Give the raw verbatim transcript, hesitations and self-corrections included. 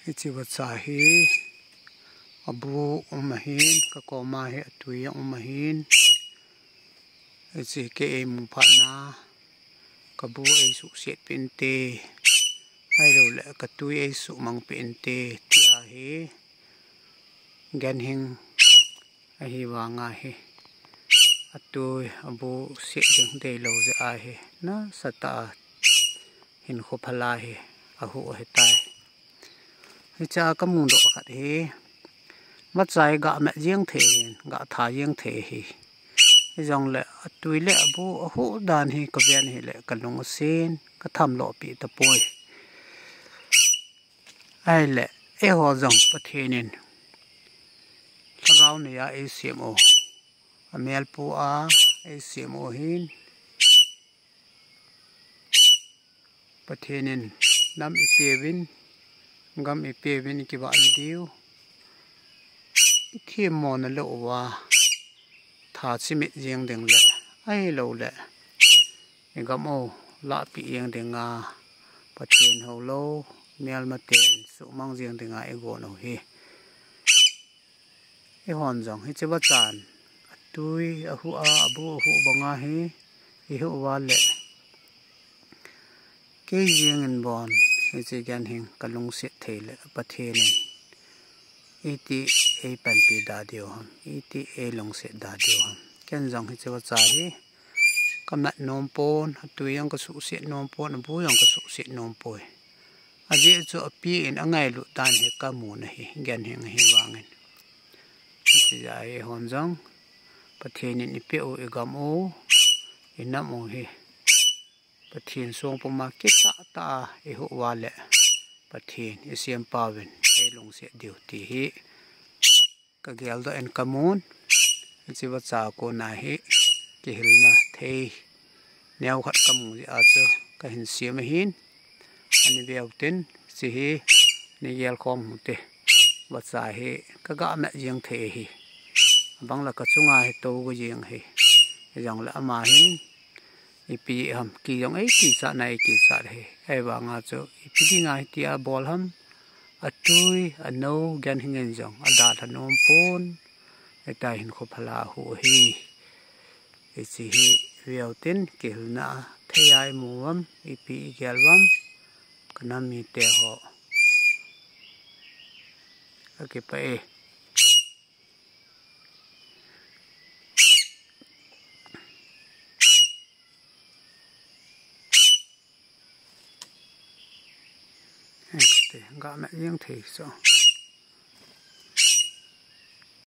Hiche vacha hi abu um ahin, kakoma hi atui um ahin. Hiche kei eimu phatna, kabu eisuhset peh inte, ahilouleh katui eisuhmang peh inte, tia hi ganhing ahi vanga hi, atui abu set ding deilou jeh ahi, nasatah a hinkho phala hi ahuh ahitai. Hichea kamudoh khat hi, vacha hi gamet jeng thei hin, gatha jeng thei hi. Hijongle atui le abu ahuh dan hi kaven hile kalung asen, kathamlou pi tapoi. Ahile, eiho jong Pathen in lhagao neiya eisem u, amelpu a eisem u hin, Pathen in nam eipeuvin, gam eipeuvin, ikivahna diu, ithemmona lou uva tha chimit jeng ding le, ahilouleh igam u lahpeh jeng dinga, Pathen houlou melmaten suhmang jeng dinga igon u hi. Eihon jong hiche vachan, atui ahuh a, abu ahuh banga hi ihuh uva le, kei jengin bon hiche ganhing kalungset thei le Pathen in iti eipanpi da diu ham, iti eilungset da diu ham. Ken jong hiche vacha hi kamat nom pon, atui jong kasuhset nom pon, abu jong kasuhset nom poi. Ajeh chu api in angailut dan hi kamun ahi, ganhing ahi vangin. Hiche jeh a eihon jong Pathen in eipeh u, igam u, inam u hi Pathen songpuma kitahtah a ihuh uva le Pathen isempauvin eilungset diu ti hi kageldoh in kamun. Hiche vacha kona hi kihilna thei neokhat kamu jeh a chu kahin sem ahin, ani veu tin, hiche hi nei gelkhom u hite. Vacha hi kagamet jeng thei ahi. Abang le kachunga hi tou go jeng ahi. Hijongle ama hin ipi ham, ki jong eikichat na eikichat ahi. Ahivanga chu ipi dinga hitia bol ham, atui anou ganhing in jong adalha nom pon, hitia hinkho phala ahuh ahi. Hiche hi veu tin kihilna thei a imu uvam, ipi igel uvam, kanam mite ho, kakipah e. Gamet jeng thei chu.